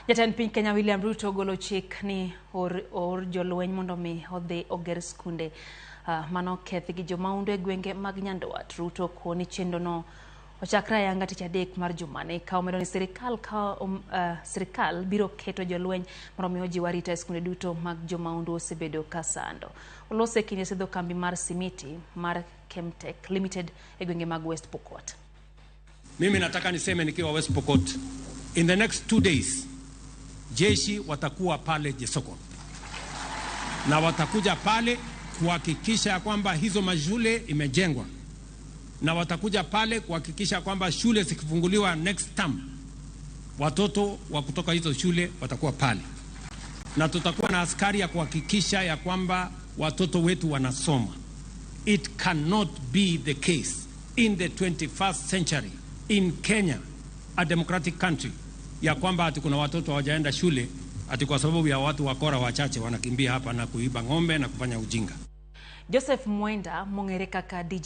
Jatend piny Kenya William Ruto ogolo chik ni oor jolweny mondo mi odhi oger skunde mano kethi gi jomaundu e gwenge mag Nyandwat. Ruto okoni chenro no ochakre ayanga tich adek mar jumani ka omedo ni sirikal biro keto jolweny mondo mi ojiw arita e skunde duto mag jomaundu osebedo ka sando. Olose kinde sidho kambi mar simiti mar Kemtech Limited e gwenge mag West Pokot. Mimi nataka niseme nikiwa West Pokot, in the next 2 days jeshi watakuwa pale Jesokon na watakuja pale kuhakikisha ya kwamba hizo mashule imejengwa, na watakuja pale kuhakikisha kwamba shule zikifunguliwa next term, watoto wa kutoka hizo shule watakuwa pale, na tutakuwa na askari ya kuhakikisha ya kwamba watoto wetu wanasoma. It cannot be the case in the 21st century in Kenya, a democratic country, ya kwamba ati kuna watoto hawajaenda shule ati kwa sababu ya watu wakora wachache wanakimbia hapa na kuiba ng'ombe na kufanya ujinga. Joseph Mwenda mong'ere kaka DJ.